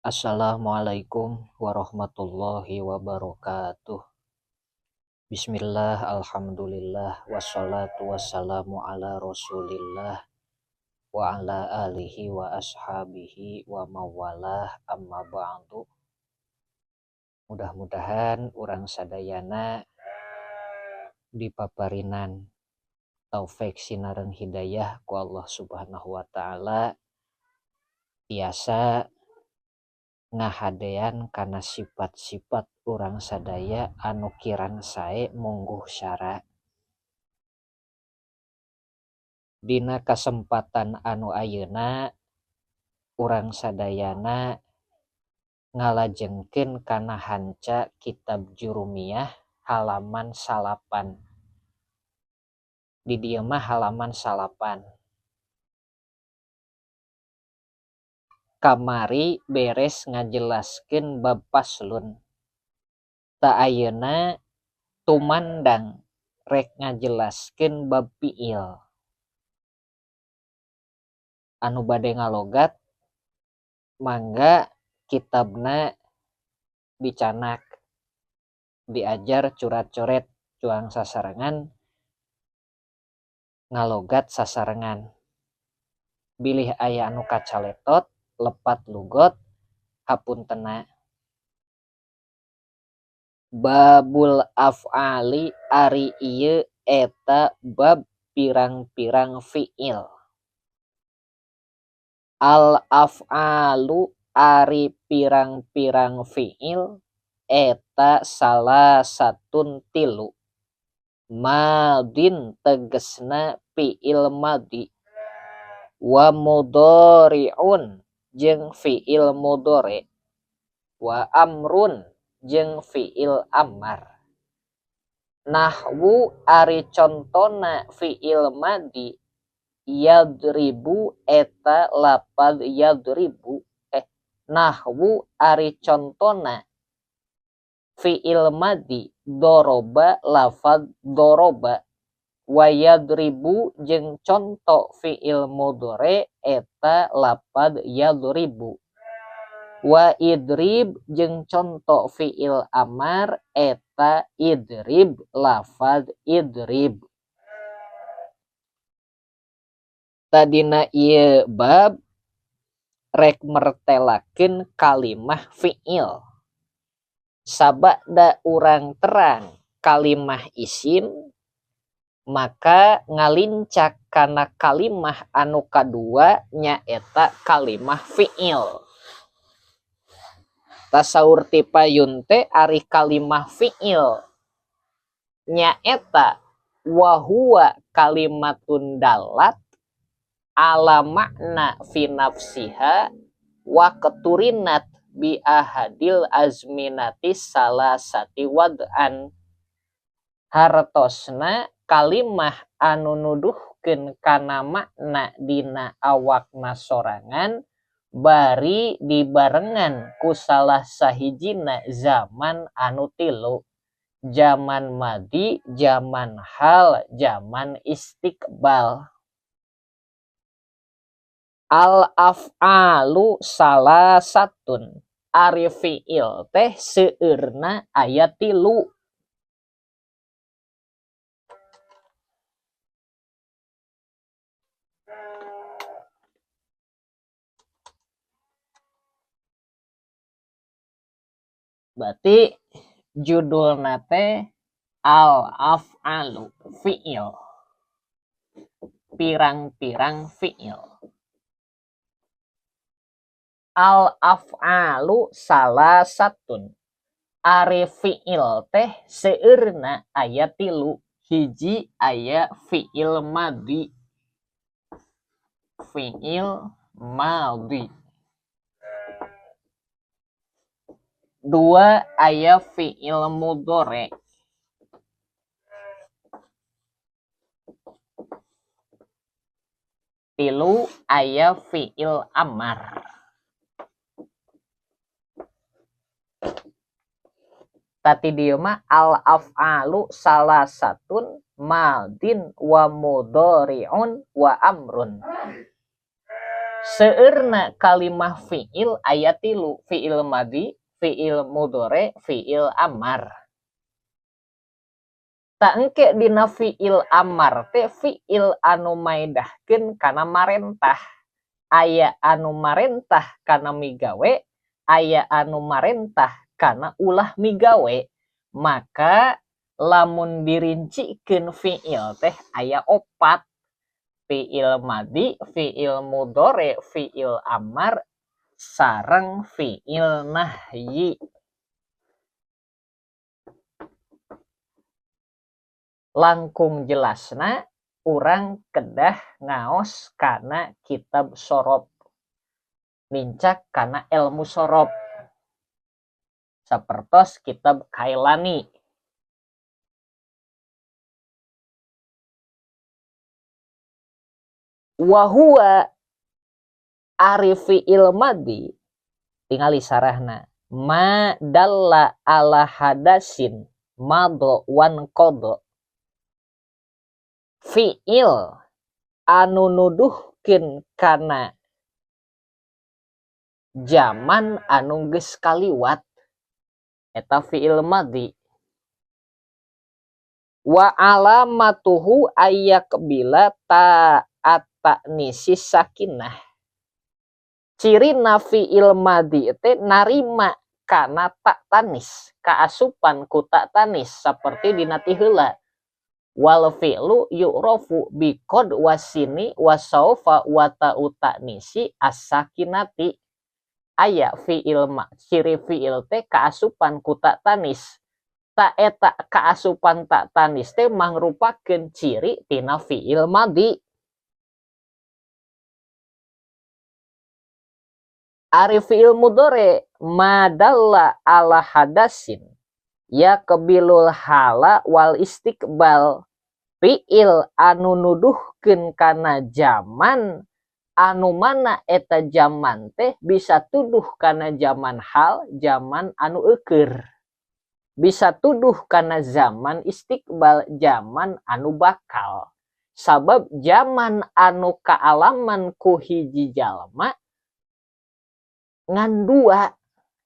Assalamualaikum warahmatullahi wabarakatuh. Bismillah, alhamdulillah, wassalatu wassalamu ala rasulillah wa ala alihi wa ashabihi wa mawalah, amma ba'du. Mudah-mudahan urang sadayana dipaparinan taufik sinareng hidayah ku Allah Subhanahu wa taala, tiasa ngahadean kana sifat-sifat urang sadaya anu kirang sae mungguh syara. Dina kasempatan anu ayeuna urang sadayana ngalajengkeun kana hanca kitab Jurumiyah halaman 9. Di dieu mah halaman 9. Kamari beres ngajelaskeun bab paslon. Ta ayeuna tumandang rek ngajelaskeun bab fiil. Anu bade ngalogat mangga kitabna dicanak, diajar curat-coret cuang sasarengan, ngalogat sasarengan. Bilih aya anu kacaletot lepat lugot hapuntena. Babul af'ali ari ieu eta bab pirang-pirang fiil. Al af'alu ari pirang-pirang fiil eta salah satun tilu. Madin tegesna fiil madi, wa mudhari'un jeung fiil mudhari, wa amrun jeung fiil amar. Nahwu ari contona fiil madi yadribu eta lapad yadribu. Nahwu ari contona fiil madi doroba lafad doroba, wa yadribu jeung conto fiil mudhari eta lapad yadribu, wa idrib jeung conto fiil amar eta idrib lafad idrib. Tadina ieu bab rek mertelakeun kalimah fiil. Sabada urang terang kalimah isim, maka ngalincak kana kalimah anu kadua nyaeta kalimah fiil. Tasaur ti payun teh ari kalimah fiil nyaeta wa huwa kalimatun dalat ala makna fi nafsiha wa keturinat bi ahadil azminati salasati wad'an. Hartosna kalimah anu nuduhkeun kana makna dina awakna sorangan bari dibarengan ku salah sahijina zaman anu tilu, zaman madi, zaman hal, zaman istiqbal. Al af'alu salasatun ari fiil teh seueurna aya tilu. Berarti judulna teh al af'alu fiil, pirang-pirang fiil. Al af'alu salasatun ari fiil teh seueurna aya tilu. Hiji aya fiil madi, fiil madi. Dua aya fiil mudhari, tilu aya fiil amar. Tadi dieu mah al af'alu madin wa mudhari'un wa amrun. Seueurna kalimah fiil aya tilu, fiil madhi, fiil mudhari, fiil amar. Ta engke dina fiil amar teh fiil anu maedahkeun kana marentah. Aya anu marentah kana migawe, aya anu marentah kana ulah migawe. Maka lamun dirincikeun fiil teh aya opat. Fiil madhi, fiil mudhari, fiil amar, sareng fiil nahyi. Langkung jelasna urang kedah ngaos kana kitab sorob, nincak kana ilmu sorob, sapertos kitab Kailani. Wa huwa ari fi'il madhi tingali sarahna ma dalla ala hadasin madho wan qadha. Fi'il anu nuduhkeun kana zaman anu geus kaliwat eta fi'il madhi. Wa alamatuhu ayyaqbila ta'at ta'nisi sakinah. Cirina fi'il madhi teh narima kana tak tanis, kaasupan ku tak tanis seperti dina ti heula. Wal fi'lu yu'rafu bi qad wasini wasaufa wa ta'u ta'nisi as-sakinati. Aya fi'il ma, ciri fi'il teh kaasupan ku tak tanis. Ta eta kaasupan tak tanis teh mangrupakeun ciri tina fi'il madhi. Ari fi'il mudhari madalla ala hadasin yaqbilul hala wal istiqbal. Fi'il anu nuduhkeun kana zaman anu mana eta zaman teh bisa tuduh kana zaman hal, zaman anu eukeur. Bisa tuduh kana zaman istiqbal, zaman anu bakal. Sabab zaman anu kaalaman ku hiji jalma ngan dua,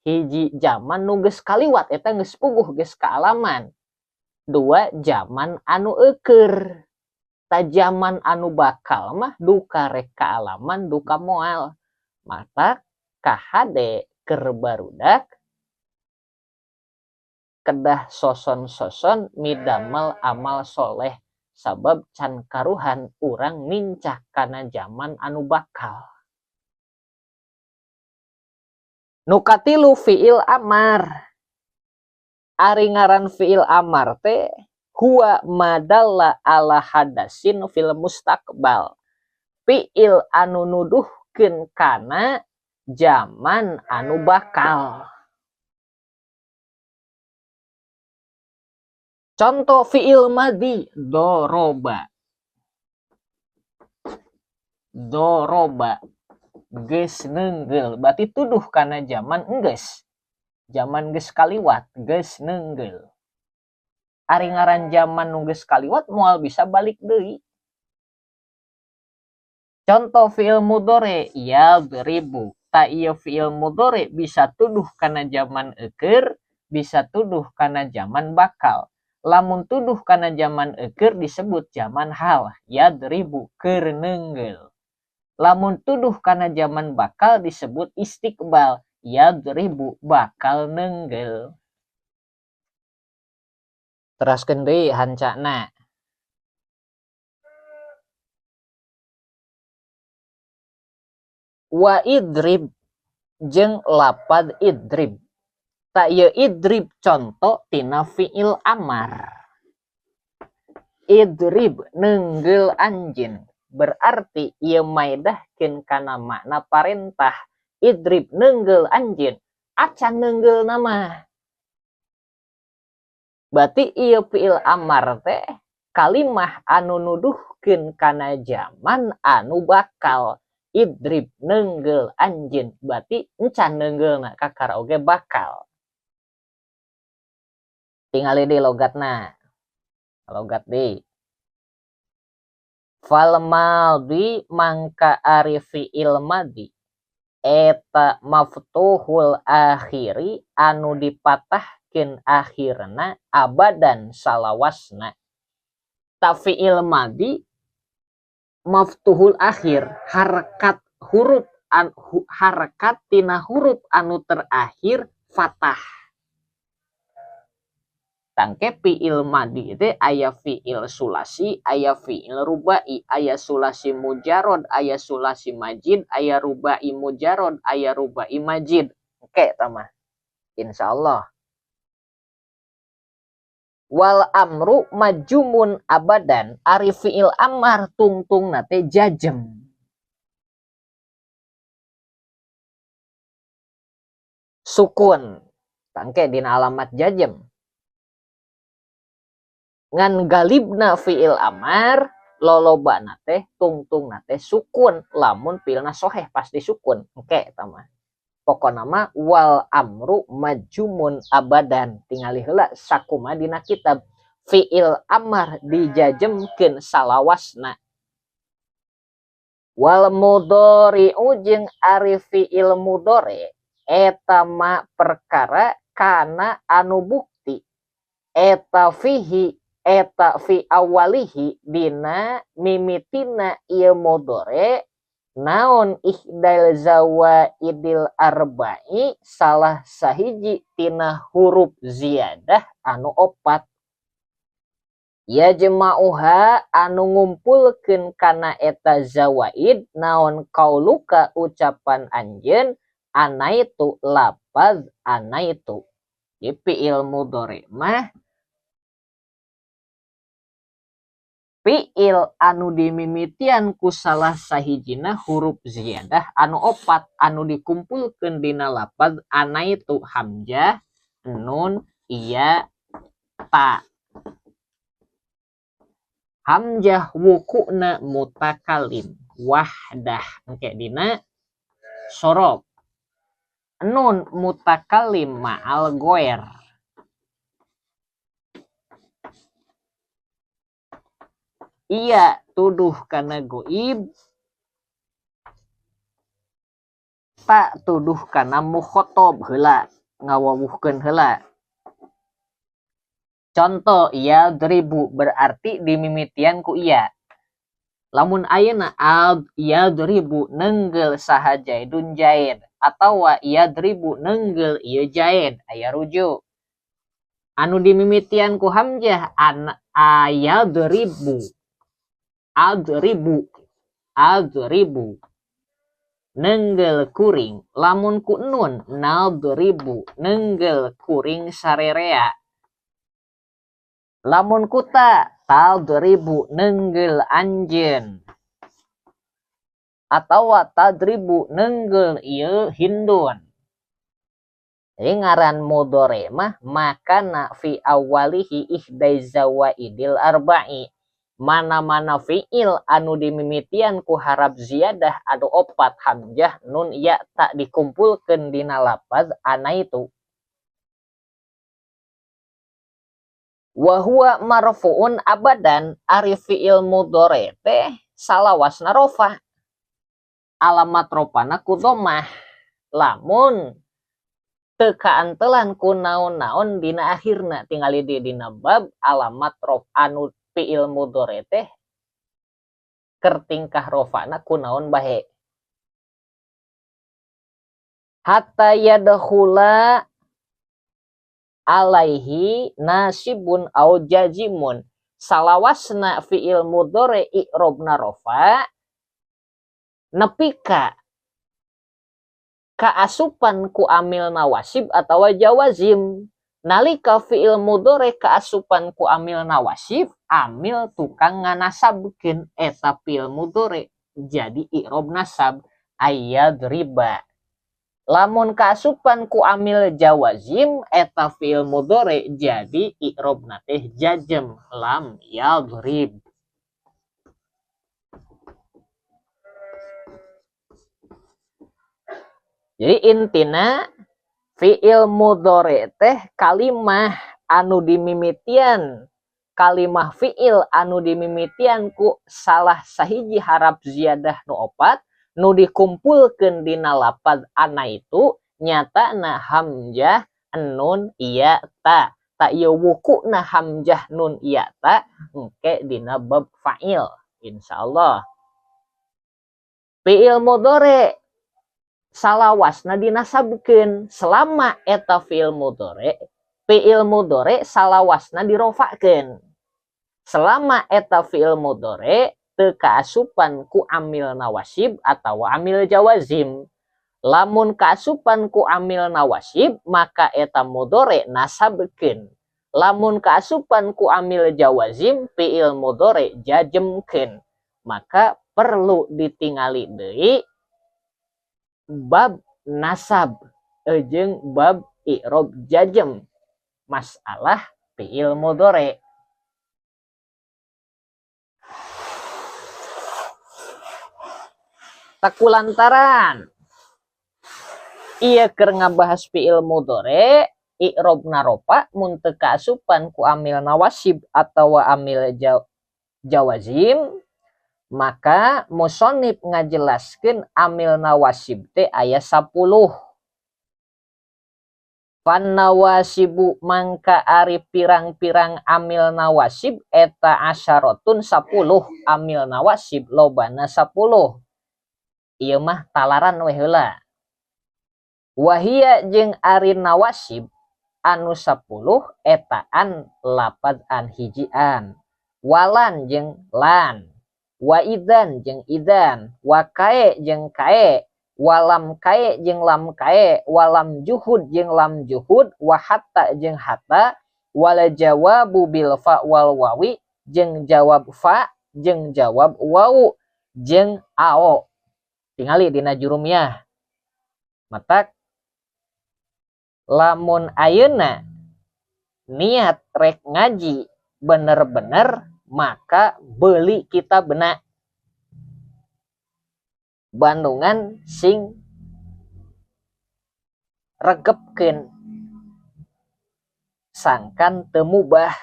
hiji zaman nu geus kaliwat eta geus puguh geus kaalaman. Dua zaman anu eukeur. Ta zaman anu bakal mah duka rek kaalaman duka moal. Mata kahade keur barudak kedah soson-soson midamel amal soleh sabab can karuhan urang nincak kana zaman anu bakal. Nu katilu fi'il amar. Ari ngaran fi'il amar teh huwa madalla ala hadasin fil mustaqbal. Fi'il anu nuduhkeun kana zaman anu bakal. Contoh fi'il madhi doroba. Doroba geus neunggeul, berarti tuduh kana zaman enggeus. Zaman geus kaliwat, geus neunggeul. Ari ngaran zaman nu geus kaliwat moal bisa balik deui. Contoh fi'il mudhari yadribu. Ta ieu fi'il mudhari bisa tuduh kana zaman eukeur, bisa tuduh kana zaman bakal. Lamun tuduh kana zaman eukeur disebut zaman hal, yadribu keur neunggeul. Lamun tuduh kana zaman bakal disebut istiqbal, yadribu bakal neunggeul. Teraskeun deui hancana. Wa idrib jeung lapad idrib. Ta ieu idrib conto tina fi'il amar. Idrib neunggeul anjeun, berarti ieu maedahkeun kana makna parentah. Idrib neunggeul anjeun, acan neunggeul nama. Berarti ieu fi'il amar teh kalimah anu nuduhkeun kana zaman anu bakal. Idrib neunggeul anjeun, berarti encan neunggeulna kakara oge bakal. Tingali deui logatna. Logat deui. Fal madhi mangka ari fi'il madhi eta maftuhul akhiri anu dipatahkeun akhirna abadan salawasna. Ta fi'il madhi maftuhul akhir harakat huruf harakat tina huruf anu terakhir fathah. Tangke fi'il madhi teh aya fi'il sulasi, aya fi'il rubai, aya sulasi mujarod, aya sulasi majid, aya rubai mujarod, aya rubai majid. Oke, tama. Insyaallah. Wal amru majumun abadan, ari fi'il amar tungtungna teh jajem. Sukun. Tangke dina alamat jajem. Ngan galibna fi'il amar lolobana teh tungtungna teh sukun, lamun fi'ilna soheh pasti sukun. Engke eta mah. Pokona mah wal amru majumun abadan, tingali heula sakumaha dina kitab fi'il amar dijajemkeun salawasna. Wal mudhari'u jeung ari fi'il mudhari eta mah perkara kana anu bukti eta fihi eta fi awalihi dina mimitina ieu mudhari naon ihdal zawaidil arba'i salah sahiji tina huruf ziyadah anu opat yajma'uha anu ngumpulkeun kana eta zawaid naon qauluka ucapan anjeun anaitu lapaz anaitu. Di fi'il mudhari mah fi'il anu dimimitian ku salah sahijina huruf ziyadah anu opat anu dikumpulkeun dina lapaz anaitu hamzah nun iya ta. Hamzah wukuna mutakalim wahdah engke dina sorob, nun mutakalim ma'al goer. Iya tuduh kana goib, tak tuduh kana mukhotob heula, ngawawuhkeun heula. Contoh ya dribu berarti dimimitian ku iya. Lamun ayeuna ad ya dribu nenggel saha jaidun jaid atawa ya dribu nenggel ieu jaid aya rujuk. Anu dimimitian ku hamzah an ayadribu adribu adribu nenggel kuring. Lamun ku nun nadribu nenggel kuring sarerea. Lamun ku ta tadribu nenggel anjeun atawa tadribu nenggel ieu hindun. Jadi ngaran mudhari mah makana fi awalihi ihdai zawaidil arba'i, mana-mana fi'il anu dimimitian ku harap ziyadah anu opat hamzah nun ya tak dikumpulkeun dina lafaz anaitu. Wa huwa marfuun abadan, ari fi'il mudhari teh salawasna rofa, alamat rofana ku dhammah lamun teu kaantelan ku naon-naon dina akhirna. Tingali di dina bab alamat rof anu fi'il mudhari teh kertingkah rofana ku naon bahe. Hatta yadkhula alaihi nasibun au jazimun, salawasna fi'il mudhari i'robna rofa nepi ka kaasupan ku amil nawasib atawa jawazim. Nalika fi'il mudhari kaasupan ku amil nawasib, amil tukang nganasabkeun eta fi'il mudhari jadi i'rob nasab ayadriba. Lamun kaasupan ku amil jawazim eta fi'il mudhari jadi i'robna teh jajem lam yadrib. Jadi intina fi'il mudhari teh kalimah anu dimimitian Kalimah fiil anu dimimitian ku salah sahiji harap ziyadah nu opat nu dikumpulkeun dina lapad anaitu nyatana hamzah nun ya ta. Ta ieu wukuna hamzah nun ya ta engke dina bab fa'il insyaallah. Fiil mudhari salawasna dinasabkeun selama eta fiil mudhari, fiil mudhari salawasna dirofakeun. Selama eta fiil mudhari teu kaasupan ku amil nawasib atawa amil jawazim. Lamun kaasupan ku amil nawasib maka eta mudhari nasabkeun. Lamun kaasupan ku amil jawazim fiil mudhari jajemkeun. Maka perlu ditingali deui bab nasab jeung bab i'rob jajem masalah fiil mudhari. Takulantaran ieu keur ngabahas fiil mudhari i'robna ropa mun teu kaasupan ku amil nawasib atawa amil jawazim, maka musonib ngajelaskeun amil nawasib teh aya 10. Fan nawasibu mangka ari pirang-pirang amil nawasib eta asyaratun 10, amil nawasib lobana 10. Ieu mah talaran we heula. Wahia jeung ari nawasib anu 10 etaan lapad an hijian, walan jeung lan, wa idzan jeung idzan, wa kae jeung kae, walam kae jeung lam kae, walam juhud jeung lam juhud, wa hatta jeung hatta, wala jawabu bil fa wal wawi jeung jawab fa jeung jawab wawu jeung ao. Tingali dina jurumiyah. Matak lamun ayeuna niat rek ngaji bener-bener maka beli kitabna. Bandungan sing regepkeun sangkan teu mubah.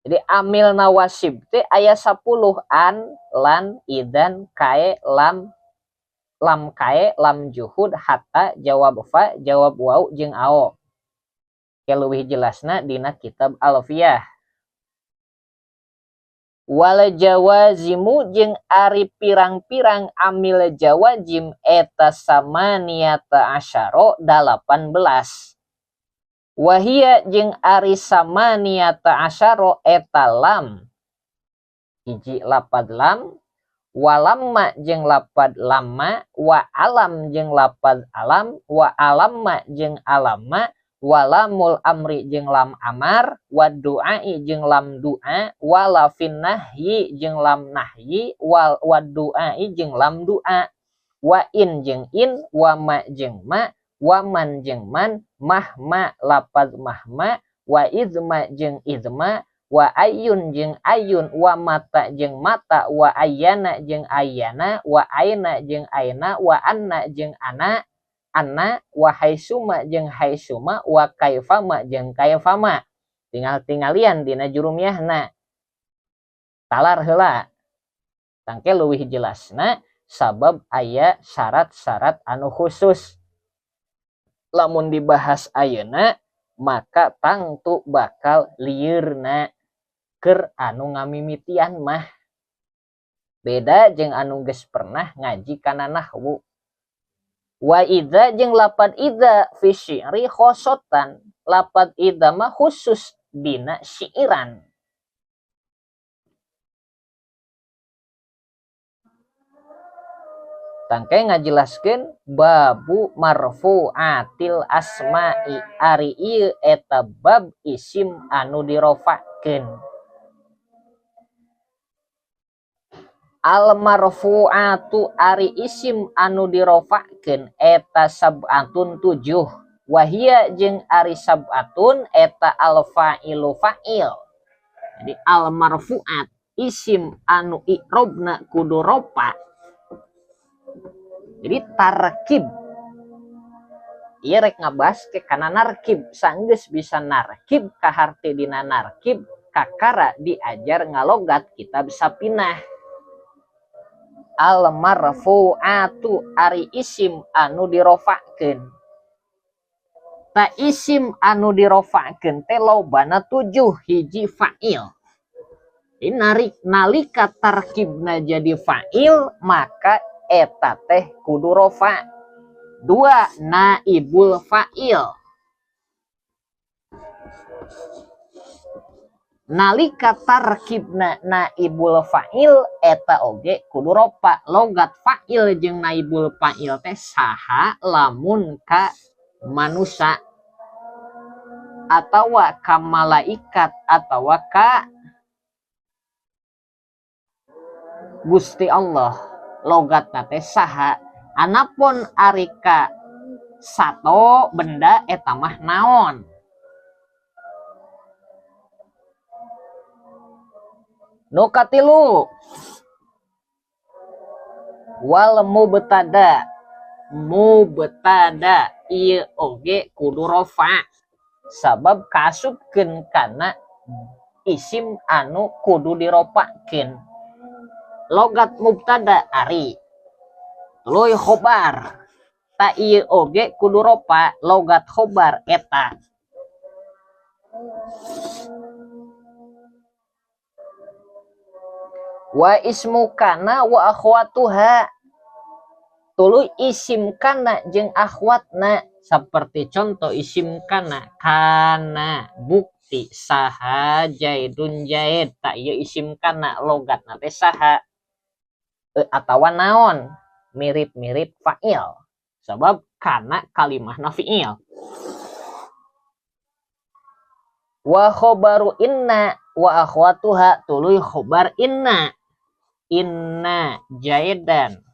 Jadi amil nawasib teh aya 10 an lan idan kae lam, lam kae lam juhud hatta jawab fa jawab wau jeung ao. Leuwih jelasna dina kitab Alfiyah. Wal jawazimu jeung ari pirang-pirang amil jawazim eta samaniyata asyara 18. Wahia jeung ari samaniyata asyara eta lam hiji lapad lam, walamma jeung lapad lamma, wa alam jeung lapad alam, wa alamma jeung alamma, walamul amri jeung lam amar, wa du'ai jeung lam du'a, wala fin nahyi jeung lam nahyi, wal wa du'ai jeung lam du'a, wa in jeung in, wa ma jeung ma, wa man jeung man, mahma lapad mahma, wa izma jeung izma, wa ayun jeung ayun, wa mata jeung mata, wa ayana jeung ayana, wa aina jeung aina, wa anna jeung ana anna, wa haisuma jeung haisuma, wa kaifama jeung kaifama. Tinggal tinggalian dina jurumiyahna. Talar heula. Tangke leuwih jelasna sabab aya syarat-syarat anu khusus. Lamun dibahas ayeuna maka tangtu bakal lieurna keur anu ngamimitian mah. Beda jeung anu geus pernah ngaji kana nahwu. Wa idza jeung lapad idza fi syi'ri khosotan, lapad idza mah khusus dina syiiran. Tangke ngajelaskeun babu marfu'atil asma'i ari ieu eta bab isim anu dirofakeun. Al marfu'atu ari isim anu dirofakeun eta sab'atun 7. Wahia jeung ari sab'atun eta al fa'ilu fa'il. Jadi al marfu'at isim anu i'robna kudu rofa. Jadi tarkib Ieu rek ngabahas ke kana narkib, sanggeus bisa narkib kaharti dina narkib kakara diajar ngalogat kitab Sapinah. Al marfu'atu ari isim anu dirofakeun. Ta isim anu dirofakeun teh lobana 7 hiji fa'il. Narik nalika tarkibna jadi fa'il maka eta teh kudu rofa. 2 naibul fa'il. Nalika tarkibna naibul fa'il eta oge kudu rofa. Logat fa'il jeung naibul fa'il teh saha lamun ka manusa atawa ka malaikat atawa ka Gusti Allah. Logatna teh saha. Anapun ari ka sato benda eta mah naon. Nu katilu wal mubtada. Mubtada ieu oge kudu rofa sabab kaasupkeun kana isim anu kudu dirofakeun. Logat mubtada ari tuluy khobar. Ta ieu oge kudu rofa logat khobar eta. Wa ismu kana wa akhwatuha. Tuluy isim kana jeung akhwatna, seperti contoh isim kana kana bukti saha jaidun jaid. Ta ieu isim kana logatna teh saha atawa naon, mirip-mirip fa'il sebab kana kalimahna fi'il. Wa khobaru inna wa akhwatuha tuluy khobar inna. Inna jaidan.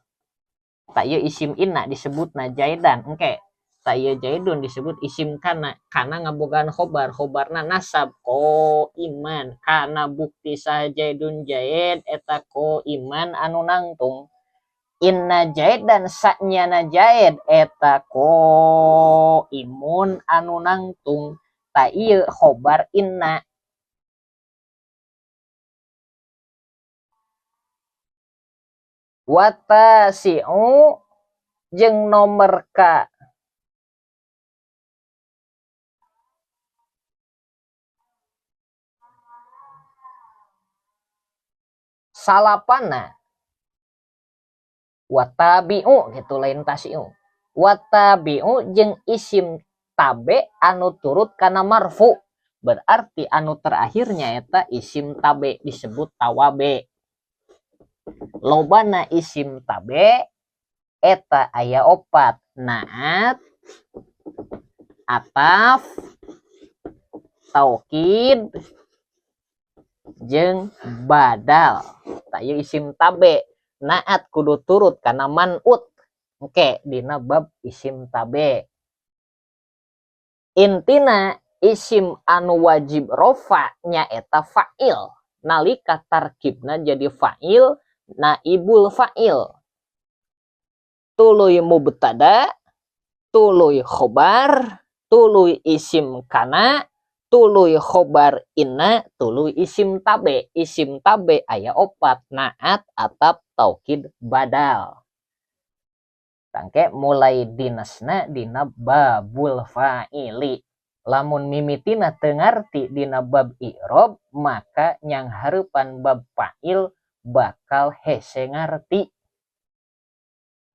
Tak ieu isim inna disebutna jaidan engke. Tak ieu jaidun disebut isim kana, kana ngabogaan khobar, khobarna nasab ko iman, kana bukti saha jaidun jaid eta ko iman anu nangtung. Inna jaidan sanyana jaid eta ko imun anu nangtung. Tak ieu khobar inna. Watasi'u jeung nomor ka salapana watabi'u gitu lain tasi'u. Watabi'u jeung isim tabe anu turut kana marfu, berarti anu terakhirnya eta isim tabe disebut tawabe. Lobana isim tabe eta aya 4, naat, ataf, taukid, jeung badal. Tak ieu isim tabe naat kudu turut kana man'ut. Engke dina bab isim tabe. Intina isim anu wajib rofa nyaeta fa'il. Nalika tarkibna jadi fa'il naibul fa'il. Tuluy mubtada, tuluy khobar, tuluy isim kana, tuluy khobar inna, tuluy isim tabe. Isim tabe aya 4, naat, atap, taukid, badal. Tangke mulai dinasna dina babul fa'ili. Lamun mimitina teu ngarti dina bab i'rob, maka nyang hareupan bab fa'il bakal hese ngarti.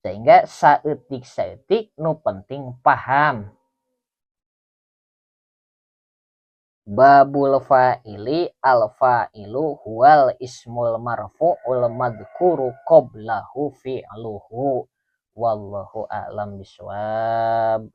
Sehingga saeutik-saeutik nu penting paham. Babul fa'ili al fa'ilu huwal ismul marfu'ul madhkuru qablahu fi'luhu. Wallahu a'lam bishawab.